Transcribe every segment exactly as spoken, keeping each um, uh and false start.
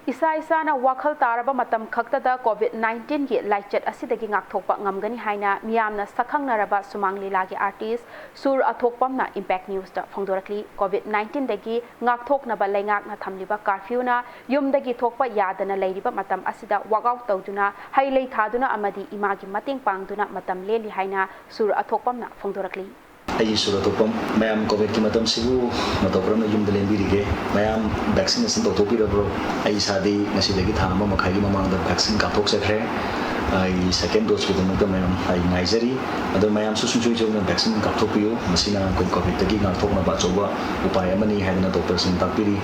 ꯏꯁꯥ ꯏꯁꯥꯅ ꯋꯥꯈꯜ ꯇꯥꯔꯕ ꯃꯇꯝ ꯈꯛꯇꯗ COVID nineteenꯒꯤ ꯂꯥꯏꯆꯠ ꯑꯁꯤꯗꯒꯤ ꯉꯥꯛꯊꯣꯛꯄ ꯉꯝꯒꯅꯤ ꯍꯥꯏꯅ ꯃꯤꯌꯥꯝꯅ ꯁꯛꯈꯪꯅꯔꯕ ꯁꯨꯃꯥꯡ ꯂꯤꯂꯥꯒꯤ artist ꯁꯨꯔ ꯑꯊꯣꯛꯄꯝꯅ Impact Newsꯇ ꯐꯣꯡꯗꯣꯔꯛꯂꯤ꯫ COVID nineteenꯗꯒꯤ ꯉꯥꯛꯊꯣꯛꯅꯕ ꯂꯩꯉꯥꯛꯅ ꯊꯝꯂꯤꯕ curfewꯅ ꯌꯨꯝꯗꯒꯤ ꯊꯣꯛꯄ ꯌꯥꯗꯅ ꯂꯩꯔꯤꯕ ꯃꯇꯝ ꯑꯁꯤꯗ walkout ꯇꯧꯗꯨꯅ, ꯍꯩ ꯂꯩ ꯊꯥꯗꯨꯅ ꯑꯃꯗꯤ ꯏꯃꯥꯒꯤ ꯃꯇꯦꯡ ꯄꯥꯡꯗꯨꯅ ꯃꯇꯝ ꯂꯦꯜꯂꯤ ꯍꯥꯏꯅ ꯁꯨꯔ ꯑꯊꯣꯛꯄꯝꯅ ꯐꯣꯡꯗꯣꯔꯛꯂꯤ꯫ ꯑꯩ ꯁꯨꯔ ꯑꯊꯣꯛꯄꯝ꯫ ꯃꯌꯥꯝ COVIDꯀꯤ ꯃꯇꯝꯁꯤꯕꯨ ꯃꯇꯧ ꯀꯔꯝꯅ ꯌꯨꯝꯗ ꯂꯦꯟꯕꯤꯔꯤꯒꯦ? ꯃꯌꯥꯝ vaccination ꯇꯧꯊꯣꯛꯄꯤꯔꯕ꯭ꯔꯣ? ꯑꯩ ꯏꯁꯥꯗꯤ ꯉꯁꯤꯗꯒꯤ ꯊꯥ ꯑꯃ ꯃꯈꯥꯏꯒꯤ ꯃꯃꯥꯡꯗ vaccine ꯀꯥꯞꯊꯣꯛꯆꯈ꯭ꯔꯦ꯫ ꯑꯩ second doseꯀꯤꯗꯃꯛꯇ ꯃꯌꯥꯝ ꯑꯩ ꯉꯥꯏꯖꯔꯤ꯫ ꯑꯗꯣ ꯃꯌꯥꯝꯁꯨ ꯁꯨꯡꯁꯣꯏ ꯁꯣꯏꯗꯅ vaccine ꯀꯥꯞꯊꯣꯛꯄꯤꯌꯨ꯫ ꯃꯁꯤꯅ ꯑꯩꯈꯣꯏ COVIDꯇꯒꯤ ꯉꯥꯛꯊꯣꯛꯅꯕ ꯑꯆꯧꯕ ꯎꯄꯥꯏ ꯑꯃꯅꯤ ꯍꯥꯏꯗꯅ doctorꯁꯤꯡ ꯇꯥꯛꯄꯤꯔꯤ꯫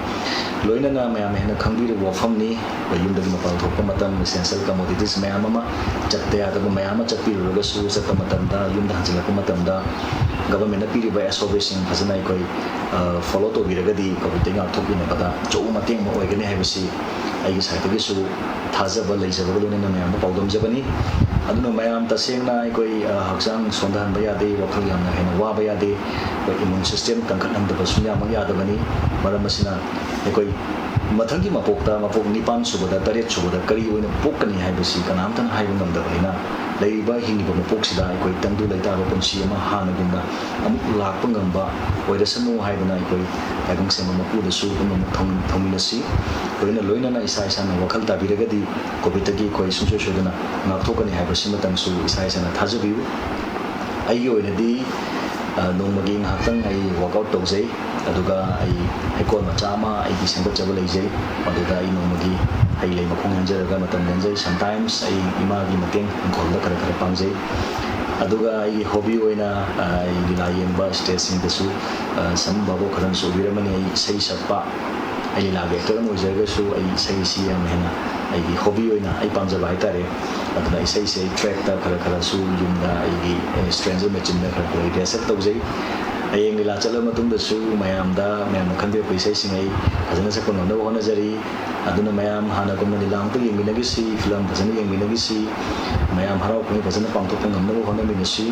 ꯂꯣꯏꯅꯅ ꯃꯌꯥꯝꯅ ꯍꯦꯟꯅ ꯈꯪꯕꯤꯔꯤꯕ ꯋꯥꯐꯝꯅꯤ, ꯑꯩꯈꯣꯏ ꯌꯨꯝꯗꯒꯤ ꯃꯄꯥꯟ ꯊꯣꯛꯄ ꯃꯇꯝ essential commodities ꯃꯌꯥꯝ ꯑꯃ, ꯆꯠꯇ ꯌꯥꯗꯕ ꯃꯌꯥꯝ ꯑꯃ ꯆꯠꯄꯤꯔꯨꯔꯒꯁꯨ, ꯆꯠꯄ ꯃꯇꯝꯗ, ꯌꯨꯝꯗ ꯍꯟꯖꯤꯜꯂꯛꯄ ꯃꯇꯝꯗ governmentꯅ ꯄꯤꯔꯤꯕ SOPꯁꯤꯡ ꯐꯖꯅ ꯑꯩꯈꯣꯏ, ꯑ, follow ꯇꯧꯕꯤꯔꯒꯗꯤ COVIDꯇꯒꯤ ꯉꯥꯛꯊꯣꯛꯄꯤꯅꯕꯗ ꯑꯆꯧꯕ ꯃꯇꯦꯡ ꯑꯃ ꯑꯣꯏꯒꯅꯤ ꯍꯥꯏꯕꯁꯤ ꯑꯩꯒꯤ sideꯇꯒꯤꯁꯨ ꯊꯥꯖꯕ ꯂꯩꯖꯕꯒ ꯂꯣꯏꯅꯅ ꯃꯌꯥꯝꯗ ꯄꯥꯎꯗꯝꯖꯕꯅꯤ꯫ ꯑꯗꯨꯅ ꯃꯌꯥꯝ ꯇꯁꯦꯡꯅ ꯑꯩꯈꯣꯏ, ꯑ, ꯍꯛꯆꯥꯡ ꯁꯣꯟꯊꯍꯟꯕ ꯌꯥꯗꯦ, ꯋꯥꯈꯜ ꯌꯥꯝꯅ ꯍꯦꯟꯅ ꯋꯥꯕ ꯌꯥꯗꯦ꯫ ꯑꯩꯈꯣꯏ immune system ꯀꯟꯈꯠꯍꯟꯗꯕ ꯁꯨꯡꯌꯥꯃꯛ ꯌꯥꯗꯕꯅꯤ꯫ ꯃꯔꯝ ꯑꯁꯤꯅ ꯑꯩꯈꯣꯏ ꯃꯊꯪꯒꯤ ꯃꯄꯣꯛꯇ, ꯃꯄꯣꯛ ꯅꯤꯄꯥꯟ ꯁꯨꯕꯗ, ꯇꯔꯦꯠ ꯁꯨꯕꯗ ꯀꯔꯤ ꯑꯣꯏꯅ ꯄꯣꯛꯀꯅꯤ ꯍꯥꯏꯕꯁꯤ ꯀꯅꯥꯝꯇꯅ ꯍꯥꯏꯕ ꯉꯝꯗꯕꯅꯤꯅ, ꯂꯩꯔꯤꯕ ꯍꯤꯡꯂꯤꯕ ꯃꯄꯣꯛꯁꯤꯗ ꯑꯩꯈꯣꯏ ꯇꯪꯗꯨ ꯂꯩꯇꯥꯕ ꯄꯨꯟꯁꯤ ꯑꯃ ꯍꯥꯟꯅꯒꯨꯝꯅ ꯑꯃꯨꯛ ꯂꯥꯛꯄ ꯉꯝꯕ ꯑꯣꯏꯔꯁꯅꯨ ꯍꯥꯏꯗꯅ ꯑꯩꯈꯣꯏ ꯇꯥꯏꯕꯪ ꯁꯦꯝꯕ ꯃꯄꯨꯗꯁꯨ ꯄꯨꯝꯅꯃꯛ ꯊꯧ-, ꯊꯧꯃꯤꯟꯅꯁꯤ꯫ ꯂꯣꯏꯅ ꯂꯣꯏꯅꯅ ꯏꯁꯥ ꯏꯁꯥꯅ ꯋꯥꯈꯜ ꯇꯥꯕꯤꯔꯒꯗꯤ COVIDꯇꯒꯤ ꯑꯩꯈꯣꯏ ꯁꯨꯡꯁꯣꯏ ꯁꯣꯏꯗꯅ ꯉꯥꯛꯊꯣꯛꯀꯅꯤ ꯍꯥꯏꯕꯁꯤꯃꯇꯪꯁꯨ ꯏꯁꯥ ꯏꯁꯥꯅ ꯊꯥꯖꯕꯤꯌꯨ꯫ ꯑꯩꯒꯤ ꯑꯣꯏꯅꯗꯤ, ꯑ, ꯅꯣꯡꯃꯒꯤ ꯉꯥꯏꯍꯥꯛꯇꯪ ꯑꯩ workout ꯇꯧꯖꯩ꯫ ꯑꯗꯨꯒ ꯑꯩ ꯍꯩꯀꯣꯜ ꯃꯆꯥ ꯑꯃ ꯑꯩꯒꯤ ꯁꯦꯝꯒꯠꯆꯕ ꯂꯩꯖꯩ꯫ ꯃꯗꯨꯗ ꯑꯩ ꯅꯣꯡꯃꯒꯤ ꯍꯩ ꯂꯩ ꯃꯈꯣꯡ ꯌꯥꯟꯖꯔꯒ ꯃꯇꯝ ꯂꯦꯟꯖꯩ꯫ Sometimes ꯑꯩ ꯏꯃꯥꯒꯤ ꯃꯇꯦꯡ ꯏꯪꯈꯣꯜꯗ ꯈꯔ ꯈꯔ ꯄꯥꯡꯖꯩ꯫ ꯑꯗꯨꯒ ꯑꯩꯒꯤ hobby ꯑꯣꯏꯅ, ꯑ, ꯑꯩ ꯂꯤꯂꯥ ꯌꯦꯡꯕ stageꯁꯤꯡꯗꯁꯨ, ꯑ, ꯁꯝ ꯚꯥꯕꯣꯛ ꯈꯔꯅꯁꯨ ꯎꯕꯤꯔꯝꯃꯅꯤ, ꯑꯩ ꯏꯁꯩ ꯁꯛꯄ, ꯑꯩ ꯂꯤꯂꯥꯒꯤ actor ꯑꯃ ꯑꯣꯏꯖꯔꯒꯁꯨ ꯑꯩ ꯏꯁꯩꯁꯤ ꯌꯥꯝ ꯍꯦꯟꯅ ꯑꯩꯒꯤ hobby ꯑꯣꯏꯅ ꯑꯩ ꯄꯥꯝꯖꯕ ꯍꯥꯏꯇꯥꯔꯦ꯫ ꯑꯗꯨꯅ ꯏꯁꯩꯁꯦ ꯑꯩ trackꯇ ꯈꯔ ꯈꯔꯁꯨ ꯌꯨꯝꯗ ꯑꯩꯒꯤ, ꯑꯦ, stranger machineꯗ ꯈꯔ ꯈꯔ rehearsal ꯇꯧꯖꯩ꯫ ꯍꯌꯦꯡ ꯂꯤꯂꯥ ꯆꯠꯂꯕ ꯃꯇꯨꯡꯗꯁꯨ ꯃꯌꯥꯝꯗ, ꯃꯌꯥꯝꯅ ꯈꯟꯕꯤꯔꯛꯄ ꯏꯁꯩꯁꯤꯡ ꯑꯩ ꯐꯖꯅ ꯁꯛꯄ ꯉꯝꯅꯕ ꯍꯣꯠꯅꯖꯔꯤ꯫ ꯑꯗꯨꯅ ꯃꯌꯥꯝ ꯍꯥꯟꯅꯒꯨꯝꯅ ꯂꯤꯂꯥ ꯑꯃꯨꯛꯇ ꯌꯦꯡꯃꯤꯟꯅꯈꯤꯁꯤ, film ꯐꯖꯅ ꯌꯦꯡꯃꯤꯟꯅꯈꯤꯁꯤ, ꯃꯌꯥꯝ ꯍꯔꯥꯎ ꯀꯨꯝꯍꯩ ꯐꯖꯅ ꯄꯥꯡꯊꯣꯛꯄ ꯉꯝꯅꯕ ꯍꯣꯠꯅꯃꯤꯟꯅꯁꯤ꯫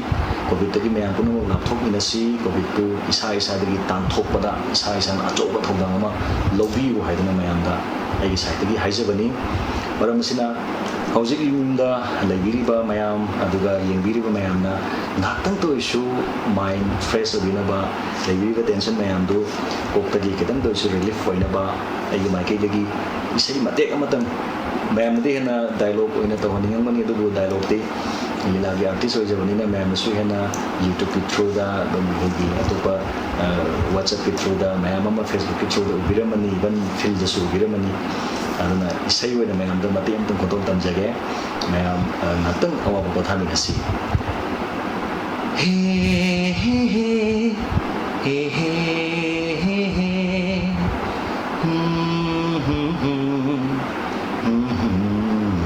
COVIDꯇꯒꯤ ꯃꯌꯥꯝ ꯄꯨꯝꯅꯃꯛ ꯂꯥꯞꯊꯣꯛꯃꯤꯟꯅꯁꯤ꯫ COVIDꯄꯨ ꯏꯁꯥ ꯏꯁꯥꯗꯒꯤ ꯇꯥꯟꯊꯣꯛꯄꯗ ꯏꯁꯥ ꯏꯁꯥꯅ ꯑꯆꯧꯕ ꯊꯧꯗꯥꯡ ꯑꯃ ꯂꯧꯕꯤꯌꯨ ꯍꯥꯏꯗꯨꯅ ꯃꯌꯥꯝꯗ ꯑꯩꯒꯤ ꯁꯥꯏꯠꯇꯒꯤ ꯍꯥꯏꯖꯕꯅꯤ꯫ ꯃꯔꯝ ꯑꯁꯤꯅ ꯍꯧꯖꯤꯛ ꯌꯨꯝꯗ ꯂꯩꯕꯤꯔꯤꯕ ꯃꯌꯥꯝ, ꯑꯗꯨꯒ ꯌꯦꯡꯕꯤꯔꯤꯕ ꯃꯌꯥꯝꯅ ꯉꯥꯏꯍꯥꯛꯇꯪꯇ ꯑꯣꯏꯔꯁꯨ ꯃꯥꯏꯟ ꯐ꯭ꯔꯦꯁ ꯑꯣꯏꯕꯤꯅꯕ, ꯂꯩꯕꯤꯔꯤꯕ ꯇꯦꯟꯁꯟ ꯃꯌꯥꯝꯗꯨ ꯀꯣꯛꯇꯒꯤ ꯈꯤꯇꯪꯇ ꯑꯣꯏꯔꯁꯨ ꯔꯤꯂꯤꯐ ꯑꯣꯏꯅꯕ ꯑꯩꯒꯤ ꯃꯥꯏꯀꯩꯗꯒꯤ ꯏꯁꯩ ꯃꯇꯦꯛ ꯑꯃꯇꯪ, ꯃꯌꯥꯝꯅꯗꯤ ꯍꯦꯟꯅ ꯗꯥꯏꯂꯣꯒ ꯑꯣꯏꯅ ꯇꯧꯍꯟꯅꯤꯡꯉꯝꯒꯅꯤ, ꯑꯗꯨꯕꯨ ꯗꯥꯏꯂꯣꯒꯇꯤ ꯂꯤꯂꯥꯒꯤ ꯑꯥꯔꯇꯤꯁ ꯑꯣꯏꯖꯕꯅꯤꯅ ꯃꯌꯥꯝꯅꯁꯨ ꯍꯦꯟꯅ YouTube-ꯀꯤ through-ꯗ, ꯑꯗꯨꯝ ꯑꯩꯈꯣꯏꯒꯤ ꯑꯇꯣꯞꯄ, ꯑ, WhatsApp-ꯀꯤ through-ꯗ ꯃꯌꯥꯝ ꯑꯃ, Facebook-ꯀꯤ through-ꯗ ꯎꯕꯤꯔꯝꯃꯅꯤ, even field-ꯗꯁꯨ ꯎꯕꯤꯔꯝꯃꯅꯤ꯫ ꯑꯗꯨꯅ ꯏꯁꯩ ꯑꯣꯏꯅ ꯃꯌꯥꯝꯗ ꯃꯇꯦꯛ ꯑꯃꯇꯪ ꯈꯣꯟꯊꯣꯛ ꯇꯝꯖꯒꯦ꯫ ꯃꯌꯥꯝ, ꯑ, ꯉꯥꯛꯇꯪ ꯑꯋꯥꯕ ꯄꯣꯊꯥꯃꯤꯟꯅꯁꯤ꯫ ꯍꯦ, ꯍꯦ, ꯍꯦ, ꯍꯦ, ꯍꯦ, ꯍꯦ, ꯍꯦ꯫ ꯍꯝ, ꯍꯝ, ꯍꯝ, ꯍꯝ, ꯍꯝ, ꯍꯝ, ꯍꯝ, ꯍꯝ꯫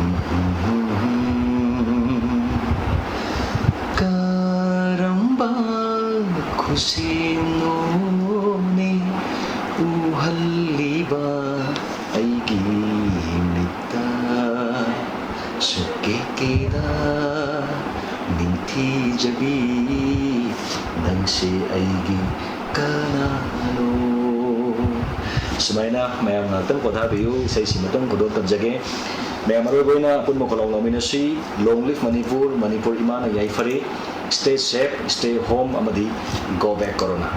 ꯀꯔꯝꯕ ꯈꯨꯁꯦꯝꯅꯣꯅꯦ ꯎꯍꯜꯂꯤꯕ ꯑꯩꯒꯤ ꯃꯤꯠꯇ? ꯁꯨꯛꯀꯦ ꯀꯦꯗ ꯅꯤꯡꯊꯤꯖꯕꯤ, ꯅꯪꯁꯦ ꯑꯩꯒꯤ ꯀꯅꯥꯅꯣ? ꯁꯨꯃꯥꯏꯅ ꯃꯌꯥꯝ ꯉꯥꯏꯍꯥꯛꯇꯪ ꯄꯣꯊꯥꯕꯤꯌꯨ, ꯏꯁꯩꯁꯤꯃꯇꯪ ꯈꯨꯗꯣꯜ ꯇꯝꯖꯒꯦ꯫ ꯃꯌꯥꯝ ꯑꯔꯣꯏꯕ ꯑꯣꯏꯅ ꯑꯄꯨꯟꯕ ꯈꯣꯜꯂꯥꯎ ꯂꯥꯎꯃꯤꯟꯅꯁꯤ, Long live Manipur, ꯃꯅꯤꯄꯨꯔ ꯏꯃꯥꯅ ꯌꯥꯏꯐꯔꯦ, Stay safe, stay home ꯑꯃꯗꯤ Go back Corona꯫